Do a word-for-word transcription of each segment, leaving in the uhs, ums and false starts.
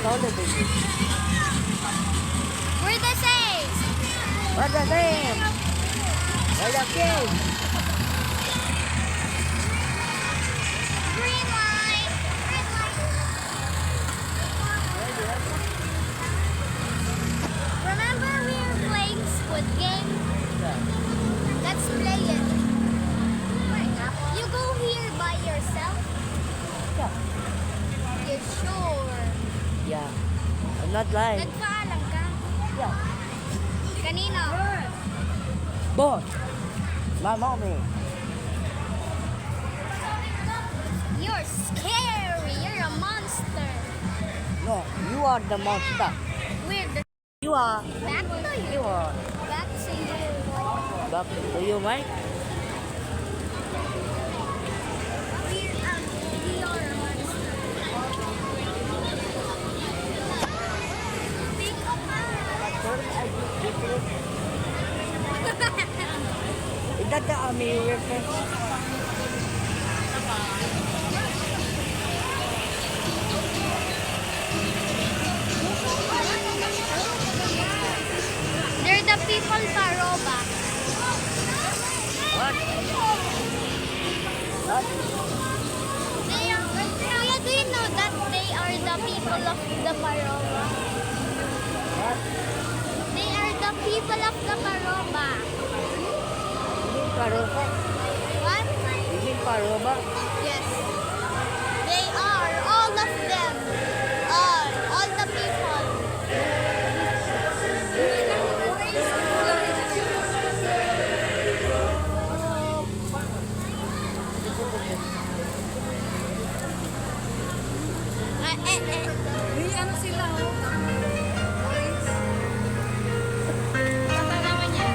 We're the same. We're the same. We're the same. Green light. Green light. Remember we were playing Squid Game? Yeah. Let's play it. You go here by yourself? Yeah. You sure? Yeah. I'm not lying. Nagpaalam ka? Yeah. Kanino? Boss. My mommy. You're scary. You're a monster. No, you are the monster. We're the You are. Back to you. You are. Back to you. Back to you, Mike. We, um, we are a monster. Pick up. Is that the army uniform? They're the people Paroba. What? What? They are, Kuya, do you know that they are the people of the Paroba? What? They are the people of the Paroba. You mean Paroba? What? You mean Paroba? Yes. They are, all of them. All, all the people. Ah, eh, eh. May ano sila, oh. Orange. Tata naman yan.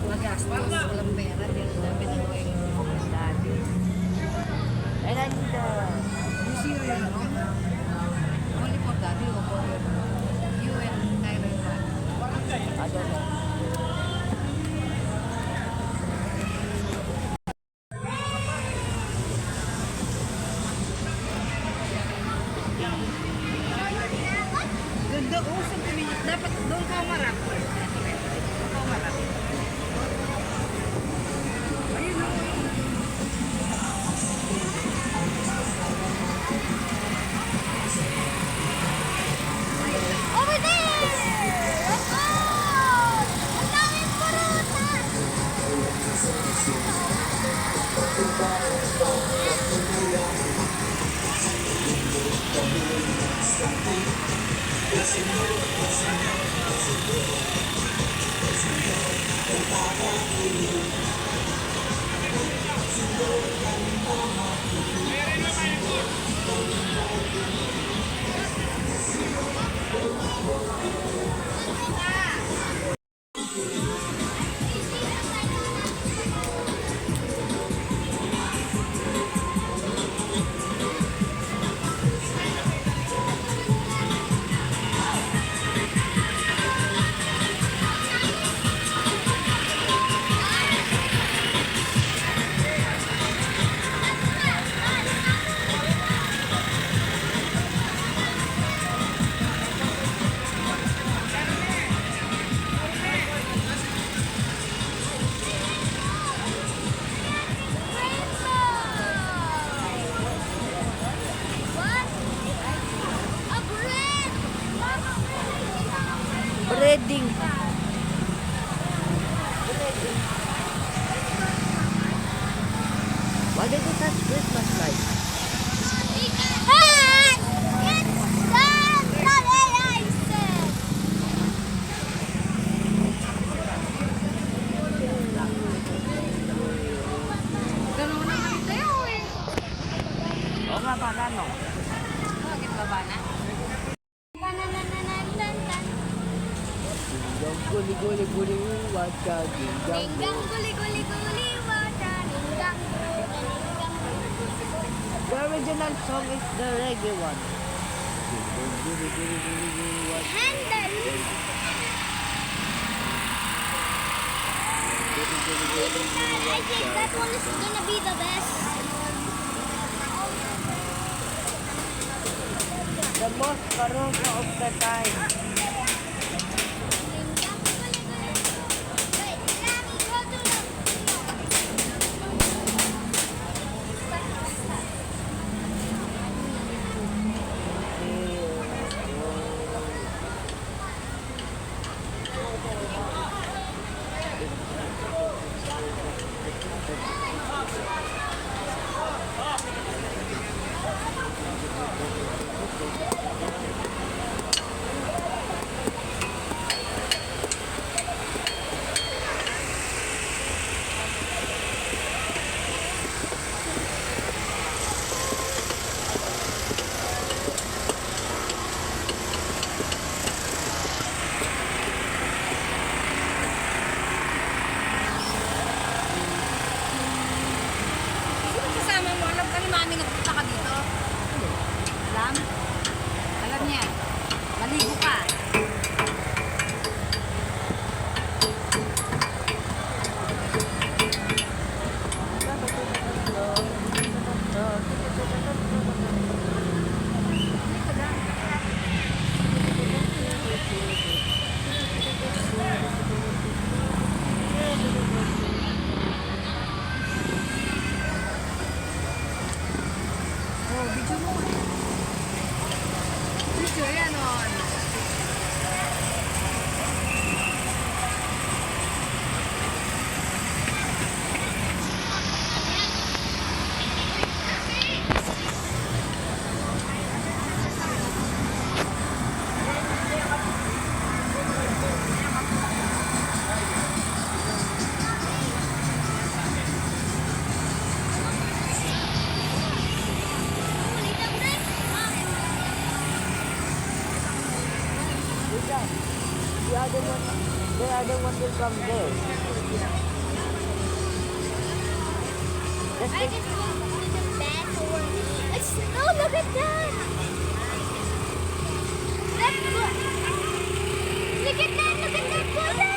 Magastos, walang pera, di ang dami ng dati. And I need, uh, You see your room? Only for daddy or for you and Tyler? I don't know. Ganda, oh, sentimental. Dapat doon ka umarap. Doon ka umarap. Ayun, oh. Over there! Look out! Ang daming prutas! Breading. Why did it have Christmas lights? Because it's Santa Claus! Ganun na nga tayo eh. Oo nga, pa, gano? Bakit baba na? Guli, guli, guli, wata, ninggang. Ninggang guli, guli, guli, wata, ninggang, ninggang. The original song is the reggae one. Guli, guli, guli, guli, wata, handle. Ninggang. I think that one is gonna be the best. The most karaoke of the time. Sino kasama mo? Alam ka ni Mami, nagpunta ka dito? Alam? Alam niya. Maligo ka. Oh, video mo. Video, yan, oh. The other one, the other one will come there. Just I wait. Just want to the back one. It's, oh, look at that! Look, look. Look at that, look at that, look at that!